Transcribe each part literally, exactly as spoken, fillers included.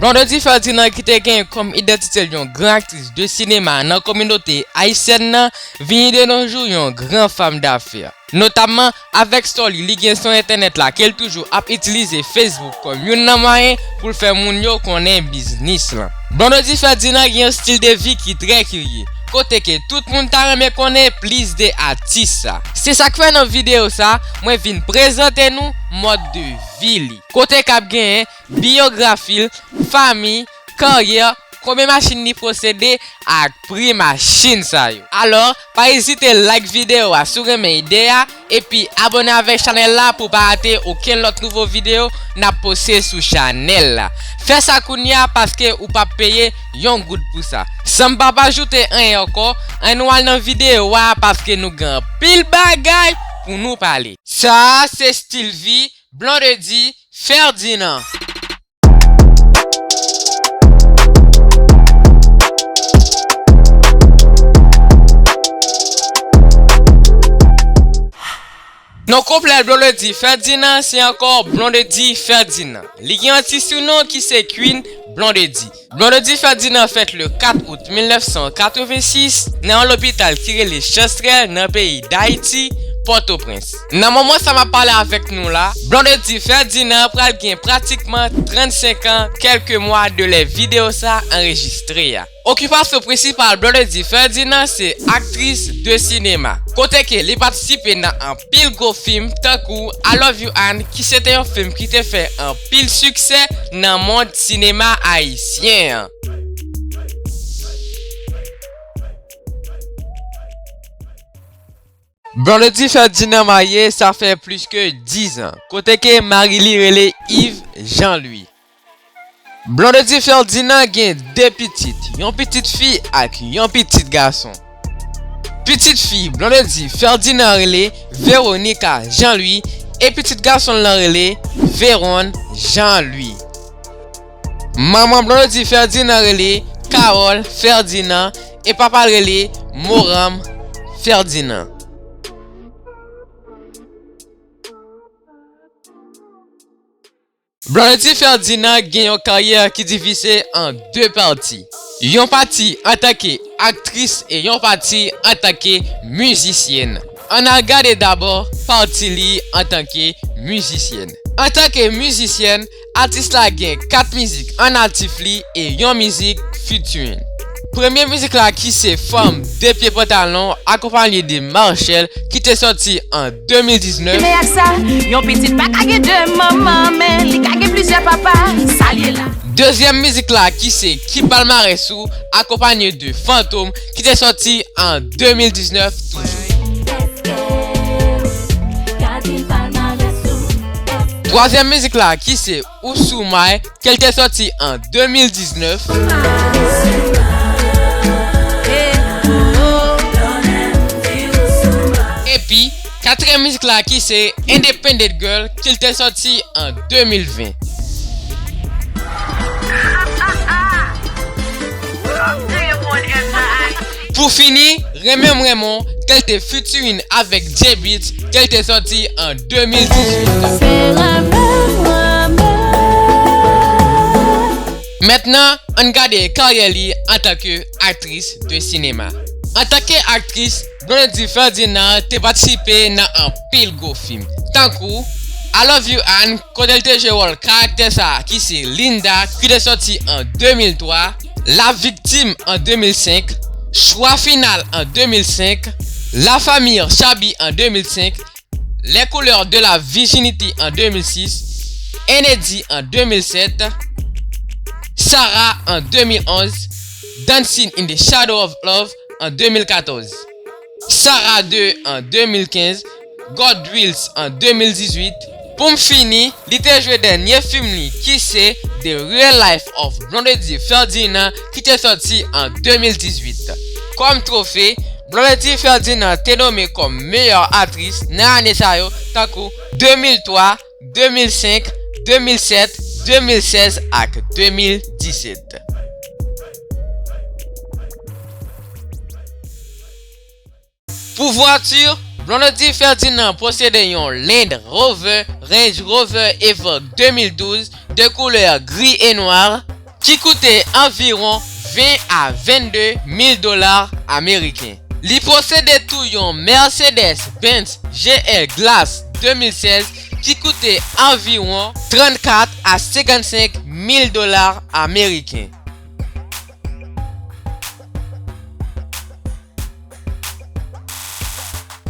Blondedy Ferdinand ki te gen kòm idantite l yon gran aktris de sinema nan kominote ayisyèn nan, vini de nos jours yon gran fanm dafè. Notamman avèk sò li, li gen sou entènèt la ke l toujou ap itilize Facebook kòm youn nan mwayen pou l fè moun yo konnen biznis lan. Blondedy Ferdinand gen yon stil de vi ki trè kirye, kote ke tout moun ta renmen konnen plis de atis sa. Se sa k fè nan videyo sa, mwen vin prezante nou mòd de vi li. Kote k ap genyen biyografi l, fanmi, karyè, konbyen machin li posede ak pri machin sa yo. Alò, pa ezite like videyo a si w renmen ide a, epi abòne avèk chanèl la pou w pa rate okenn lòt nouvo videyo n ap poste sou chanèl la. Fè sa kounye a paske ou p ap peye yon goud pou sa. San m pa pa ajoute anyen ankò, ann nou al nan videyo a paske nou gen anpil bagay pou nou pale. Sa a se stil vi Blondedy Ferdinand. Non konplè Blondedy Ferdinand se ankò Blondedy Ferdinand. Li gen yon ti sounon ki se Queen Blondedy. Blondedy Ferdinand fèt le kat out mil nèf san katrevensis nan yon lopital ki rele Chanstrèl nan peyi Dayiti, Pòtoprens. Nan moman sa m ap pale avèk nou la, Blondedy Ferdinand pral gen pratikman trannsenk an, kèlke mwa de lè videyo sa anrejistre a. Okipasyon prensipal Blondedy Ferdinand se aktris de sinema, kote ke li patisipe nan anpil gwo fim tankou I Love You Ann, ki se te yon fim ki te fè anpil siksè nan mond sinema ayisyen an. Blondedy Ferdinand marye, sa fè plis ke diz an, kote ke mari li rele Yves Jean Louis. Blondedy Ferdinand gen de pitit, yon pitit fi ak yon pitit gason. Pitit fi Blondedy Ferdinand rele Veronica Jean Louis e pitit gason l lan rele Veron Jean Louis. Manman Blondedy Ferdinand rele Carole Ferdinand e papa l rele Moram Ferdinand. Blondedy Ferdinand gen yon karyè ki divize an de pati. Yon pati antanke aktris e yon pati antanke mizisyèn. Ann al gade dabò pati li antanke mizisyèn. Antanke mizisyèn, atis la gen kat mizik an aktif li e yon mizik featuring. Premye mizik la ki se Fanm de pye pantalon akonpanye de Marshelle ki te sòti an de mil diznèf. Fini ak sa, yon pitit pa ka gen de manman, men li ka gen plizyè papa. Sa l ye la. Dezyèm mizik la ki se Ki palmarès ou akonpanye de Fantom ki te sòti an de mil diznèf toujou. Twazyèm mizik la ki se Ou sou may ke l te sòti an de mil diznèf. Epi katriyèm mizik la ki se Independent Girl ke l te sòti an de mil ven. Pou fini, Renmen m Renmen w ke l te featuring avèk J-Beatz ke l te sòti an de mil dizuit. Se renmen m renmen. Mentnan, ann gade karyè li antanke aktris de sinema. Antanke aktris, Blondedy Ferdinand te patisipe nan anpil gwo fim, tankou I Love You Ann, kote l te jwe wòl karaktè sa a ki se Linda, ki te sòti an de mil twa, La Victime an de mil senk, Choix Final an de mil senk, La Famille Shabby an de mil senk, Les Couleurs de la Virginité an de mil sis, Enedi an de mil sèt, Sarah an de mil onz, Dancing in the Shadow of Love an de mil katòz, Sarah de an de mil kenz, God Wills an de mil dizuit. Pou m fini, li te jwe dènye fim li ki se The Real Life of Blondedy Ferdinand ki te sòti an de mil dizuit. Kòm twofe, Blondedy Ferdinand te nome kòm meyè aktris nan ane sa yo, tankou de mil twa, de mil senk, de mil sèt, de mil sèz ak de mil disèt. Pou vwati, Blondedy Ferdinand posede yon Land Rover, Range Rover Evoque de mil douz, de koulè gri e nwa, ki koute anviwon ven a vennde mil dola ameriken. Li posede tou yon Mercedes-Benz G L Glass de mil sèz ki koute anviwon trannkat a senkannsenk mil dola ameriken.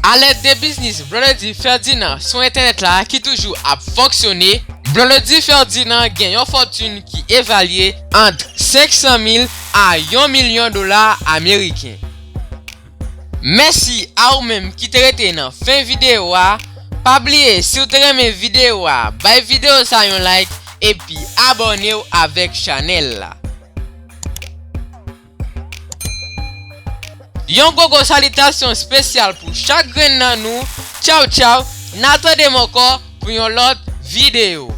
Alèd de biznis Blondedy Ferdinand sou entènèt la ki toujou ap fonksyone, Blondedy Ferdinand gen yon fòtin ki evalye ant senk san mil a yon milyon dola ameriken. Mèsi a ou menm ki te rete nan fen videyo a. Pa bliye, si w te renmen videyo a, bay videyo sa yon like epi abòne w avèk chanèl la. Yon gwo gwo salitasyon espesyal pou chak grenn nan nou. Tchaw tchaw, n a tande m ankò pou yon lòt videyo.